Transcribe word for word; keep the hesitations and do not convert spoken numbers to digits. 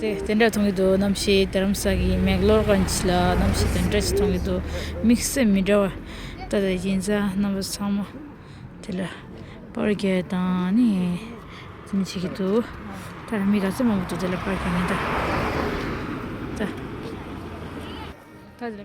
དེ་དེ་འདྲ་མཐོང་གི་འདུག་གནམ་གཤིས་རྡ་རམ་ས་གི་མེག་ལོར་གྷན་ཇི་ལ་གནམ་གཤིས་དེ་འདྲ་ཞིག་མཐོང་གི་འདུག་དམིགས་བསལ་མི་འདྲ་བ། ད་ལྟ་ཡིན་ཙང་རྣམ་པ་ཚང་མ་དེ་ལ་པར་རྒྱག་དང་ནི་དེ་འདྲ་བྱེད་ཀྱི་འདུག་ད་ལ་མི་ག་ཚོད་མང་པོ་འདུག་དེ་ལ་པར་རྒྱག་མཁན་ད། ད། ད་ལ།